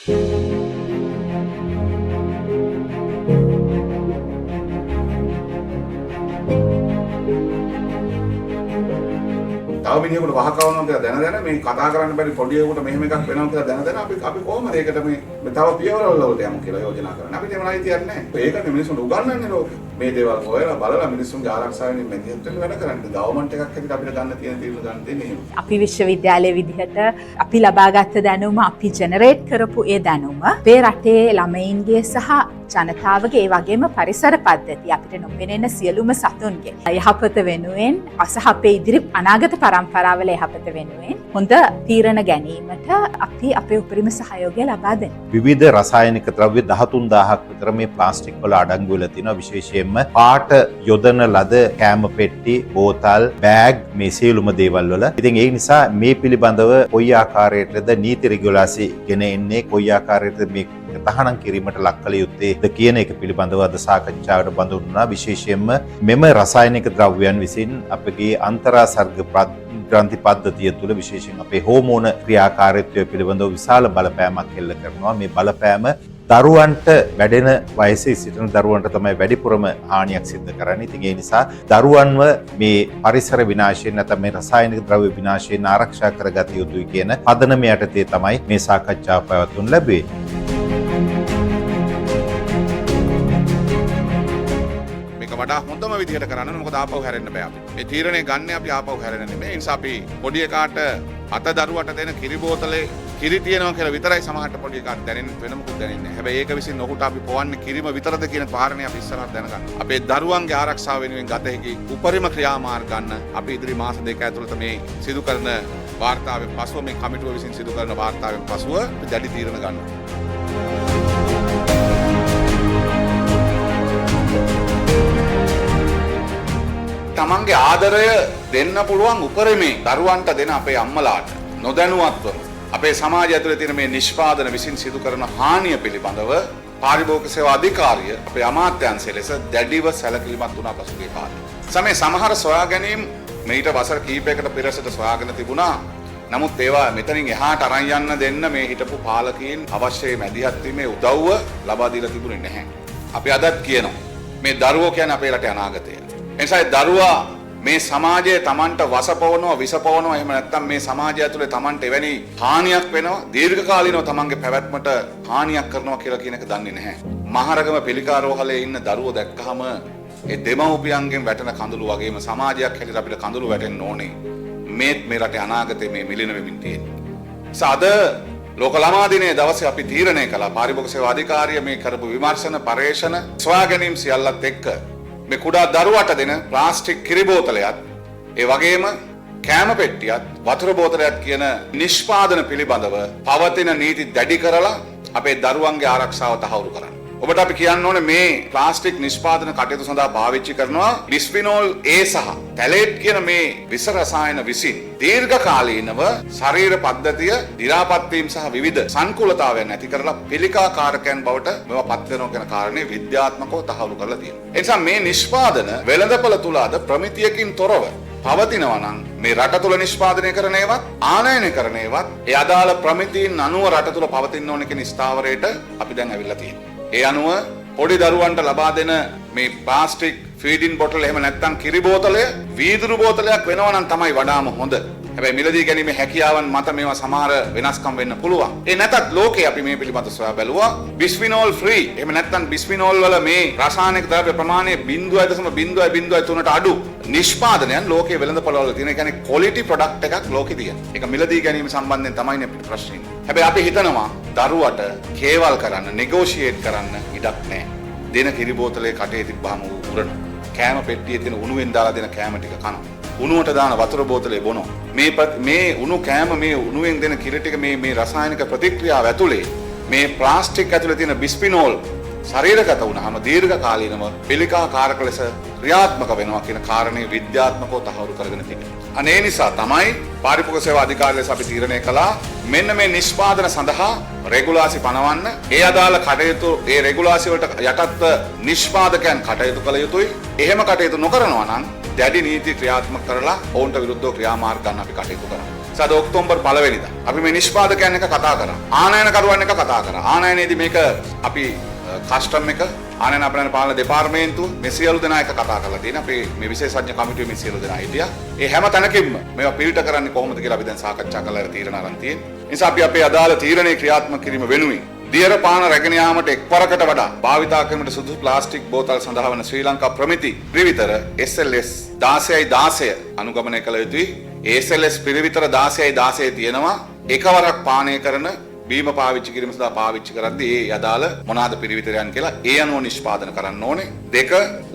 තව මිනිහෙකුට වහ කවනවා කියලා දැන දැන, මේ කතා කරන්න බැරි පොඩි එකෙකුට මෙහෙම එකක් වෙනවා කියලා දැන දැන අපි අපි කොහොමද ඒකට මේ මේ තව පියවරවල් වලට යමු කියලා යෝජනා කරන්නේ? අපිට එහෙම අයිතියක් නැහැ. ඒකනේ මිනිස්සුන්ට උගන්වන්නේ ලෝකෙ. මේ දේවල් හොයලා බලලා මිනිස්සුන්ගේ ආරක්ෂාව වෙනුවෙන් මැදිහත් වෙන්න වැඩ කරන්නේ. ගවර්න්මන්ට් එකක් හැටියට අපිට ගන්න තියෙන තීරණ ගන්න දෙන්නේ එහෙම. අපි විශ්වවිද්‍යාලය විදිහට අපි ලබාගත්ත දැනුම, අපි ජෙනරේට් කරපු ඒ දැනුම අපේ රටේ ළමයින්ගේ සහ ජනතාවගේ, ඒ වගේම පරිසර පද්ධතිය, අපිට නොපෙනෙන සියලුම සතුන්ගේ යහපත වෙනුවෙන් සහ අපේ ඉදිරි අනාගත පරම්පරාවල යහපත වෙනුවෙන් හොඳ තීරණ ගැනීමට අපි අපේ උපරිම සහයෝගය ලබා දෙනවා. විවිධ රසායනික ද්‍රව්‍ය 13,000ක් විතර මේ ප්ලාස්ටික් වල අඩංගු වෙලා තිනවා. විශේෂයෙන්ම පාට යොදන ලද කෑම පෙට්ටි, බෝතල්, බෑග් මේ සියලුම දේවල් වල. ඉතින් ඒ නිසා මේ පිළිබඳව කොයි ආකාරයටද නීති රෙගියුලාසි ගෙන එන්නේ, කොයි ආකාරයටද මේ තහනම් කිරීමට ලක් කළ යුත්තේද කියන එක පිළිබඳව අද සාකච්ඡාවට බඳුන් වුණා. විශේෂයෙන්ම මෙම රසායනික ද්‍රව්‍යයන් විසින් අපගේ අන්තරාසර්ග ග්‍රන්ථි පද්ධතිය තුළ, විශේෂයෙන් අපේ හෝමෝන ක්‍රියාකාරීත්වය පිළිබඳව විශාල බලපෑමක් එල්ල කරනවා. මේ බලපෑම දරුවන්ට, වැඩෙන වයසේ සිටින දරුවන්ට තමයි වැඩිපුරම හානියක් සිද්ධ කරන්නේ. ඉතින් ඒ නිසා දරුවන්ව මේ පරිසර විනාශයෙන් නැත්නම් මේ රසායනික ද්‍රව්‍ය විනාශයෙන් ආරක්ෂා කරගත යුතුයි කියන පදනම යටතේ තමයි මේ සාකච්ඡාව පැවැත්වනු ලැබුවේ. මේක වඩා හොඳම විදිහට කරන්න ඕනේ. මොකද ආපහු හැරෙන්න බෑ අපිට. මේ තීරණය ගන්න අපි ආපහු හැරෙන්න නෙමෙයි. ඒ නිසා අපි පොඩි එකාට අත දරුවට දෙන කිරි බෝතලේ කිරි තියෙනවා කියලා විතරයි සමහරට පොඩි එකාට දැනෙන්නේ, වෙන මොකුත් දැනෙන්නේ නැහැ. හැබැයි ඒක විසින් ඔහුට අපි පොවන්නේ කිරිම විතරද කියන කාරණේ අපි ඉස්සරහට දැනගන්න. අපේ දරුවන්ගේ ආරක්ෂාව වෙනුවෙන් ගත හැකි උපරිම ක්‍රියාමාර්ග ගන්න අපි ඉදිරි මාස 2 ඇතුළත මේ සිදු කරන වාර්තාවෙන් පසුව, මේ කමිටුව විසින් සිදු කරන වාර්තාවෙන් පසුව අපි දැඩි තීරණ ගන්නවා. තමන්ගේ ආදරය දෙන්න පුළුවන් උපරිමේ දරුවන්ට දෙන අපේ අම්මලාට නොදැනුවත්වම අපේ සමාජය ඇතුලේ තියෙන මේ නිෂ්පාදන විසින් සිදු කරන හානිය පිළිබඳව පාරිභෝගික සේවා අධිකාරිය අපේ අමාත්‍යාංශය ලෙස දැඩිව සැලකිලිමත් වුණා පසුගිය කාලේ. සමේ සමහර සොයා ගැනීම් මීට වසර කිහිපයකට පෙර සිට සොයාගෙන තිබුණා. නමුත් ඒවා මෙතනින් එහාට අරන් යන්න දෙන්න මේ හිටපු පාලකයින් අවශ්‍ය මැදිහත් වීමේ උදව්ව ලබා දීලා තිබුණේ නැහැ. අපි අදත් කියනවා, මේ දරුවෝ කියන්නේ අපේ රටේ අනාගතය. එනිසා ඒ දරුවා මේ සමාජය තමන්ට වසපවනවා, විසපවනවා, එහෙම නැත්නම් මේ සමාජය ඇතුලේ තමන්ට එවැනි හානියක් වෙනවා, දීර්ඝකාලීනව තමන්ගේ පැවැත්මට හානියක් කරනවා කියලා කියන එක දන්නේ නැහැ. මහරගම පිළිකා රෝහලේ ඉන්න දරුවෝ දැක්කහම ඒ දෙමව්පියන්ගෙන් වැටෙන කඳුළු වගේම සමාජයක් හැටියට අපිට කඳුළු වැටෙන්න ඕනේ. මේත් මේ රටේ අනාගතේ මේ මිලින වෙමින් තියෙන්නේ. නිසා අද ලෝක ළමා දිනයේ දවසේ අපි තීරණය කළා, පාරිභෝගික සේවා අධිකාරිය මේ කරපු විමර්ශන, පර්යේෂණ, සොයා ගැනීම සියල්ලත් එක්ක මේ කුඩා දරුවට දෙන ප්ලාස්ටික් කිරි බෝතලයක්, ඒ වගේම කෑම පෙට්ටියත් වතුර බෝතලයක් කියන නිෂ්පාදන පිළිබඳව පවතින නීති දැඩි කරලා අපේ දරුවන්ගේ ආරක්ෂාව තහවුරු කරන්න. ඔබට අපි කියන්න ඕනේ, මේ ප්ලාස්ටික් නිෂ්පාදන කටයුතු සඳහා පාවිච්චි කරනවා බිස්ෆිනෝල් A සහ තැලේට් කියන මේ විස රසායන විසින් දීර්ඝකාලීනව ශරීර පද්ධතිය දි รา පත් වීම සහ විවිධ සංකූලතාවයන් ඇති කරලා පිළිකාකාරකයන් බවට මේවා පත් වෙනවා කියන කාරණේ විද්‍යාත්මකව තහවුරු කරලා තියෙනවා. ඒ නිසා මේ නිෂ්පාදන වෙළඳපළ තුල අද ප්‍රමිතියකින් තොරව පවතිනවා නම්, මේ රට තුල නිෂ්පාදනය කරන ඒවත් ආනයනය කරන ඒවත් ඒ අදාළ ප්‍රමිතීන් අනුව රට තුල පවතින්න ඕන කියන ස්ථාවරයට අපි දැන් ඇවිල්ලා තියෙනවා. ඒ අනුව පොඩි දරුවන්ට ලබා දෙන මේ ප්ලාස්ටික් ෆීඩින් බොටල් එහෙම නැත්නම් කිරි බෝතලය වීදුරු බෝතලයක් වෙනවා නම් තමයි වඩාම හොඳ. හැබැයි මිලදී ගැනීමේ හැකියාවන් මත මේවා සමහර වෙනස්කම් වෙන්න පුළුවන්. ඒ නැතත් ලෝකේ අපි මේ පිළිබඳව සොයා බැලුවා. බිස්ෆිනෝල් ෆ්‍රී එහෙම නැත්නම් බිස්ෆිනෝල් වල මේ රසායනික ද්‍රව්‍ය ප්‍රමාණය 0.003ට අඩු නිෂ්පාදනයන් ලෝකයේ වෙළඳපොළවල තියෙන. ඒ කියන්නේ ක්වොලිටි ප්‍රොඩක්ට් එකක් ලෝකේ තියෙන. ඒක මිලදී ගැනීම සම්බන්ධයෙන් තමයි අපිට ප්‍රශ්නේ ඉන්නේ. හැබැයි අපි හිතනවා දරුවට කේවල් කරන්න, නෙගෝෂියේට් කරන්න ඉඩක් නැහැ. දෙන කිරි බෝතලේ කටේ තිබ්බහම ඌ උරනවා. කෑම පෙට්ටියේ තියෙන උණුවෙන් දාලා දෙන කෑම ටික කනවා. උණුවට දාන වතුර බෝතලේ බොනවා. මේ උණු කෑම, මේ උණුවෙන් දෙන කිරි ටික මේ මේ රසායනික ප්‍රතික්‍රියාව ඇතුලේ මේ ප්ලාස්ටික් ඇතුලේ තියෙන බිස්ෆිනෝල් ශරීරගත වුණාම දීර්ඝකාලීනව පිළිකා කාරක ලෙස ක්‍රියාත්මක වෙනවා කියන කාරණේ විද්‍යාත්මකව තහවුරු කරගෙන තිබෙනවා. අනේ ඒ නිසා තමයි පාරිභෝගික සේවා අධිකාරිය ලෙස අපි තීරණය කළා මෙන්න මේ නිෂ්පාදන සඳහා රෙගුලාසි පනවන්න. ඒ අදාළ කටයුතු, ඒ රෙගුලාසි වලට යටත්ව නිෂ්පාදකයන් කටයුතු කළ යුතුයි. එහෙම කටයුතු නොකරනවා නම් දැඩි නීති ක්‍රියාත්මක කරලා ඔවුන්ට විරුද්ධව ක්‍රියාමාර්ග ගන්න අපි කටයුතු කරනවා. සද ඔක්තෝබර් 1 වෙනිදා අපි මේ නිෂ්පාදකයන් එක්ක කතා කරා. ආනයනකරුවන් එක්ක කතා කරා. ආනයනයේදී මේක අපි කස්ටම් එක ආනයන අපනයන පාලන දෙපාර්තමේන්තුව මේ සියලු දෙනා එක්ක කතා කරලා තියෙනවා. අපි මේ විශේෂඥ කමිටුවේ මේ සියලු දෙනා හිටියා. ඒ හැම තැනකින්ම මේවා පිළිට කරන්නේ කොහොමද කියලා අපි දැන් සාකච්ඡා කරලා තීරණ අරන් තියෙනවා. නිසා අපි අපේ අදාළ තීරණය ක්‍රියාත්මක කිරීම වෙනුවෙන් දියර පාන රැගෙන යාමට එක්වරකට වඩා භාවිතා කිරීමට සුදුසු ප්ලාස්ටික් බෝතල් සඳහා වන ශ්‍රී ලංකා ප්‍රමිති පිරිවිතර SLS 16යි 16 අනුගමනය කළ යුතුයි. ඒ SLS පිරිවිතර 16යි 16 තියෙනවා. එකවරක් පානය කරන බීම පාවිච්චි කිරීම සඳහා පාවිච්චි කරද්දී ඒ අදාළ මොනවාද පිරිවිතරයන් කියලා ඒ අනුව නිෂ්පාදන කරන්න ඕනේ. දෙක,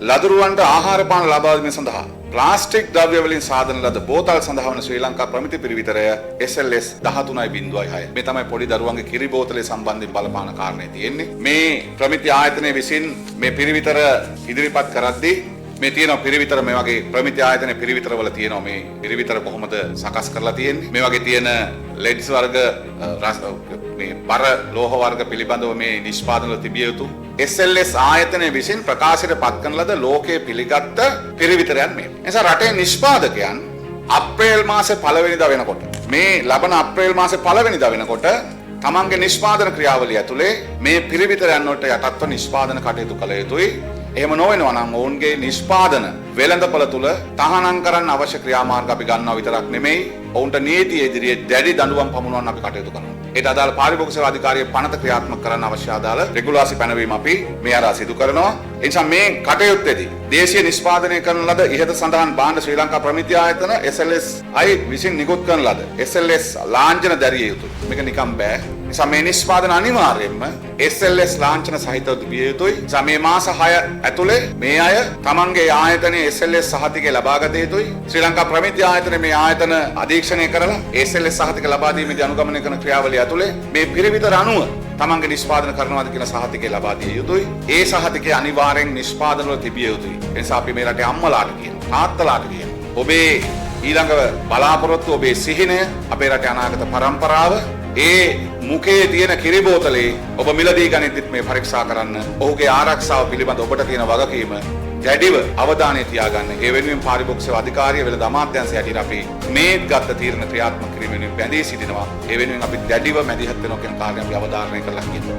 ලදරුවන්ට ආහාර පාන ලබා දීම සඳහා ප්ලාස්ටික් ද්‍රව්‍ය වලින් සාදන ලද බෝතල් සඳහා වන ශ්‍රී ලංකා ප්‍රමිති පිරිවිතරය SLS 13.06. මේ තමයි පොඩි දරුවන්ගේ කිරි බෝතලේ සම්බන්ධයෙන් බලපාන කාරණේ තියෙන්නේ. මේ ප්‍රමිති ආයතනය විසින් මේ පිරිවිතර ඉදිරිපත් කරද්දී මේ තියෙන පිරිවිතර මේ වගේ ප්‍රමිති ආයතනයේ පිරිවිතර වල තියෙනවා. මේ පිරිවිතර කොහොමද සකස් කරලා තියෙන්නේ, මේ වගේ තියෙන ලෙඩ්ස් වර්ග, මේ බර ලෝහ වර්ග පිළිබඳව මේ නිෂ්පාදන වල තිබිය යුතු SLS ආයතනය විසින් ප්‍රකාශයට පත් කරන ලද ලෝකයේ පිළිගත්ත පිරිවිතරයන් මේ. නිසා රටේ නිෂ්පාදකයන් අප්‍රේල් මාසේ පළවෙනිදා වෙනකොට, මේ ලබන අප්‍රේල් මාසේ පළවෙනිදා වෙනකොට තමන්ගේ නිෂ්පාදන ක්‍රියාවලිය ඇතුලේ මේ පිරිවිතරයන් වලට යටත්ව නිෂ්පාදන කටයුතු කළ යුතුයි. එහෙම නොවෙනවා නම් ඔවුන්ගේ නිෂ්පාදන වෙළඳපොළ තුල තහනම් කරන්න අවශ්‍ය ක්‍රියාමාර්ග අපි ගන්නවා විතරක් නෙමෙයි, ඔවුන්ට නීතිය ඉදිරියේ දැඩි දඬුවම් පමුණවන්න අපි කටයුතු කරනවා. ඒට අදාළ පාරිභෝගික සේවා අධිකාරියේ පනත ක්‍රියාත්මක කරන්න අවශ්‍ය අදාළ රෙගුලාසි පැනවීම අපි මේ හරහා සිදු කරනවා. ඒ නිසා මේ කටයුත්තේදී දේශීය නිෂ්පාදනය කරන ලද ඉහත සඳහන් භාණ්ඩ ශ්‍රී ලංකා ප්‍රමිති ආයතන SLS අයි විසින් නිකුත් කරන ලද SLS ලාංඡන දැරිය යුතුයි. මේක නිකම් බෑ. නිසා මේ නිෂ්පාදන අනිවාර්යයෙන්ම SLS ලාංඡන සහිතව තිබිය යුතුයි. නිසා මේ මාස 6 ඇතුලේ මේ අය තමන්ගේ ආයතනයේ SLS සහතිකය ලබා ගත යුතුයි. ශ්‍රී ලංකා ප්‍රමිති ආයතනයේ මේ ආයතන අධීක්ෂණය කරලා SLS සහතික ලබා දීමේදී අනුගමනය කරන ක්‍රියාවලිය ඇතුලේ මේ පිරිවිතර අනුව තමන්ගේ නිෂ්පාදන කරනවාද කියන සහතිකය ලබා දිය යුතුයි. ඒ සහතිකය අනිවාර්යෙන් නිෂ්පාදන වල තිබිය යුතුයි. ඒ නිසා අපි මේ රටේ අම්මලාට කියනවා, තාත්තලාට කියනවා, ඔබේ ඊළඟ බලාපොරොත්තු, ඔබේ සිහිනය, අපේ රටේ අනාගත පරම්පරාව, ඒ මුඛයේ තියෙන කිරි බෝතලේ ඔබ මිලදී ගනිද්දිත් මේ පරීක්ෂා කරන්න. ඔහුගේ ආරක්ෂාව පිළිබඳ ඔබට තියෙන වගකීම දැඩිව අවධානය තියාගන්න. ඒ වෙනුවෙන් පාරිභෝගික සේවා අධිකාරිය වෙළඳ අමාත්‍යාංශය හැටියට අපි මේ ගත්ත තීරණ ක්‍රියාත්මක කිරීම වෙනුවෙන් බැඳී සිටිනවා. ඒ වෙනුවෙන් අපි දැඩිව මැදිහත් වෙනවා කියන කාරණේ අපි අවධාරණය කරලා කියනවා.